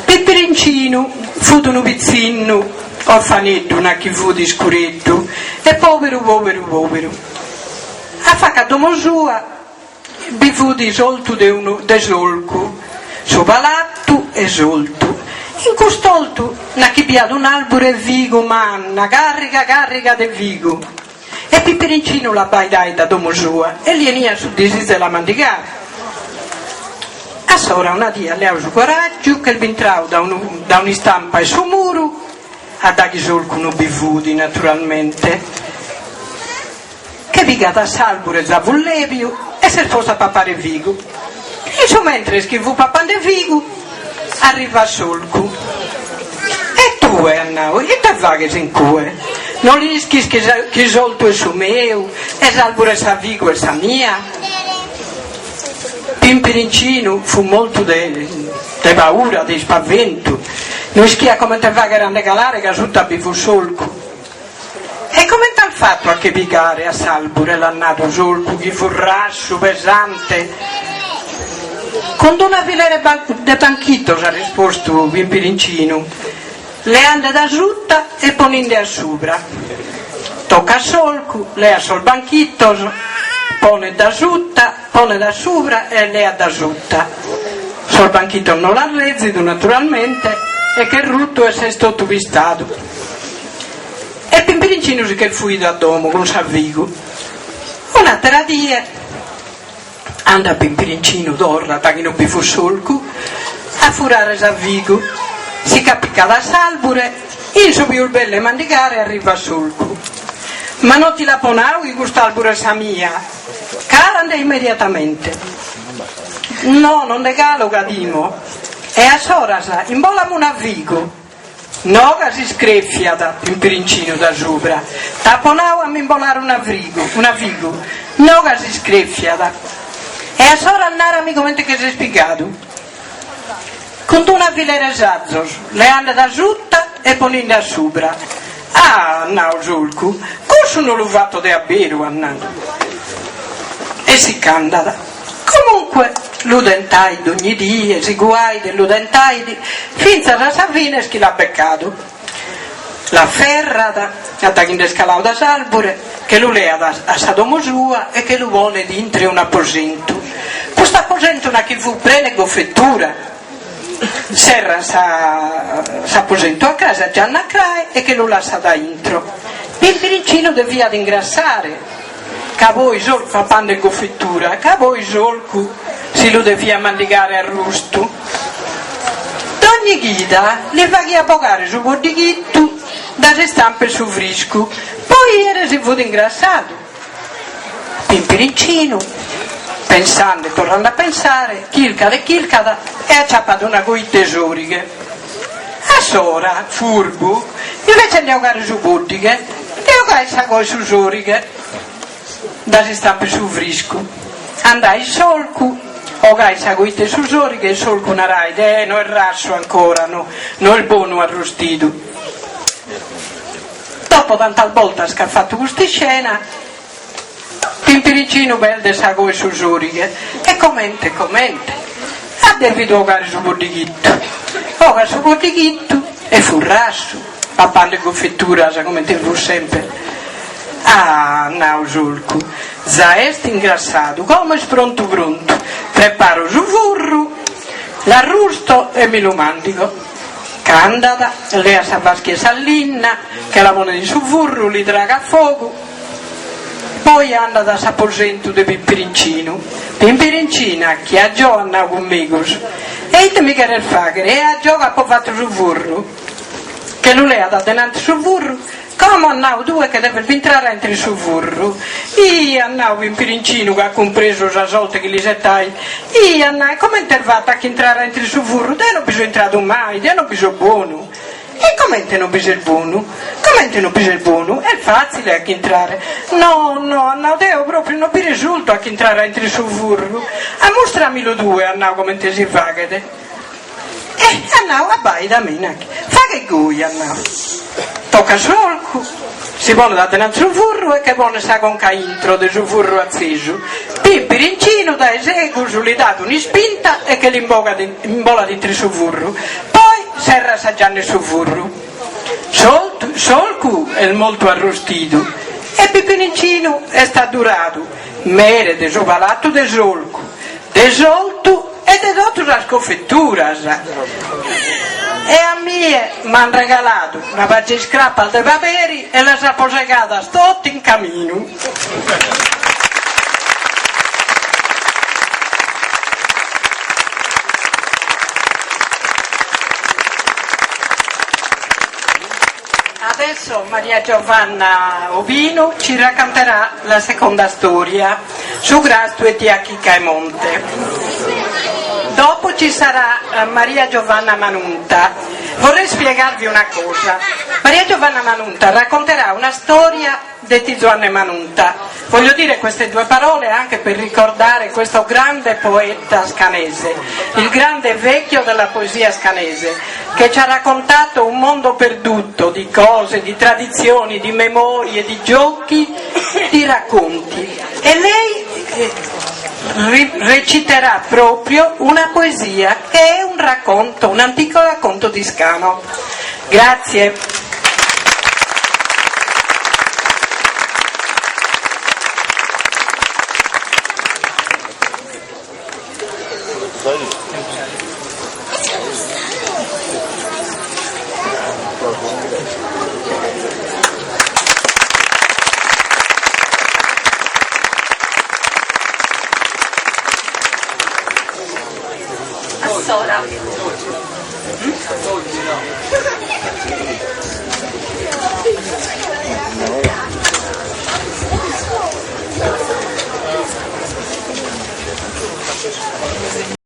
Pimpirincinu fut unu pitzinnu orfaneddu nachi fut iscureddu e poberu poberu poberu. A faca a domo sua bi fut s'ortu de unu de s'orcu, su palattu e s'ortu. In cust'ortu nachi bi at un'arbure 'e figu manna, carriga carriga de figu. E Pimpirincinu l'abbaidait da domo sua e li 'eniat su disizu 'e la mandigare. A s'ora una die at leadu su coraggiu, ch'est bintradu da unu da un'istampa 'e su muru, a daghi s'orcu no bi fut, naturalmente, che pigat a s'arbure za fut lebiu e s'est postu a papare figu. In su mentres chi fut papande figu, arrivat s'orcu. E tue, at nau, ite faghes in cue? No l'ischis chi s'ortu est su meu e s'arbure 'e sa figu est sa mia? Pimpirincinu fut mortu de de paura, de ispaventu, no ischiat comente faghere a nde calare ca suta bi fut s'orcu. E comente as fatu a che pigare a s'arbure l'at nadu s'orcu chi fut rassu, pesante. Cun d'una filera de banchitos at rispostu Pimpirincinu, leande da suta e poninde a subra. Tocat s'orcu, leat sos banchitos, ponet da suta, ponet a subra e leat da suta. Sos banchitos no l'at rezidu, naturalmente, e ch'est rutu e s'est totu pistadu. E Pimpirincinu si ch'est fuidu a domo cun sa figu. Un'àtera die andat Pimpirincinu torra, daghi no bi fut s'orcu, a furare sa figu. Si ch'apicat a s'àrbure, in su pius bellu 'e mandigare arrivat s'orcu. Ma no ti l'apo nau chi cust'àrbure est sa mia? Cala-nde immediatamente. No, no nde calo ca timo. E assoras imbolami una figu. No ca s'iscrèfiat Pimpirincinu da subra. T'apo nau a m'imbolare una frigu, una figu. No ca s'iscrèfiat. E assora nàrami comente che ses pigadu. Cun d'una filera 'e sazos, leande da suta e poninde a subra. Ah, at nau s'orcu, cussu no lu fato de aberu, at nau. E si ch'andat. Comunque lu tentait dogni die, si cuait e lu tentait, fintzas a sa fines chi l'at becadu. L'aferrat, a daghi nd'est caladu da s'arbure, che lu leat a sa domo sua e che lu ponet intre un'aposentu. Cust'aposentu nachi fut prenu 'e gofetura. Serrat s'aposentu a crae, sa gianna a crae e che lu lassat a intro. Pimpirincinu deviat ingrassare, ca poi s'orcu papande gofetura, ca poi s'orcu si lu deviat mandigare arrustu. Dogni chida li faghiat bogare su poddighittu da s'istampa 'e su friscu po 'iere si fut ingrassadu. Pimpirincinu, pensande e torrande a pensare, chircat e chircat e aciapat una coitta 'e sorighe. A s'ora, furbu, invece 'e nde 'ogare su poddighe, nde 'ogait sa coa 'e su sorighe da s'istampa 'e su friscu. Andait s'orcu, 'ogait sa coitta 'e su sorighe e s'orcu narait, Eh, no est rassu ancora, no, no est bonu arrustidu. Dopo tantas boltas ch'at fatu cust'iscena, Pimpirincinu perdet sa coa 'e su sorighe e comente comente at devidu 'ogare su poddighittu. 'Ogat su poddighittu e fut rassu, papande gofeturas comente fut semper. Ah, at nau s'orcu, za est ingrassadu, como est prontu prontu, preparo su furru, l'arrusto e mi lu mandigo. Ch'andat, leat sa faschia 'e sa linna, che la ponet in su furru, li tragat fogu, Poi andat a s'aposentu de Pimpirincinu. Pimpirincina, chi ajò at nau cun megus. E ite mi cheres fàghere? E ajò ca apo fatu su furru. Che lu leat a denanti su furru. Como at nau tue che deves bintrare a intro 'e su furru. Ih, at nau Pimpirincinu ca at cumpresu sa sorte chi l'isetait. Ih, at nau, e comente est fata a ch'intrare a intro 'e su furru? Deo no bi so intradu mai, deo no bi so bonu. E comente no bi ses bonu? Comente no bi ses bonu? Est fàtzile a ch'intrare. No, no, at nau, deo pròpriu no bi resulto a ch'intrare a intro 'e su furru. Ammustramilu tue, at nau, comente si faghet. E at nau, abbàidami, nachi. Faghe goi, at nau. Tocat s'orcu, si ponet a denanti su furru e che ponet sa conca a intro de su furru atzesu. Pimpirincinu. Pipininchinu dae segus li dat un'ispinta e che l'imbolat intre su furru, poi serrat sa gianna 'e su furru. S'orcu est mortu arrustidu e Pipinincinu est adduradu mere de su palatu de s'orcu, de s'ortu e de totu sas cofeturas. E a mie m'an regaladu una paggia 'e iscrapas de paperi e las apo segadas totu in caminu. Adesso Maria Giovanna Obinu ci racconterà la seconda storia, Su crastu 'e tia Chica 'e Monte. Dopo ci sarà Maria Giovanna Manunta. Vorrei spiegarvi una cosa. Maria Giovanna Manunta racconterà una storia de Ti Zuanne Manunta. Voglio dire queste due parole anche per ricordare questo grande poeta ascanese, il grande vecchio della poesia ascanese, che ci ha raccontato un mondo perduto di cose, di tradizioni, di memorie, di giochi, di racconti. E lei reciterà proprio una poesia che è un racconto, un antico racconto di Iscano. Grazie. Assora.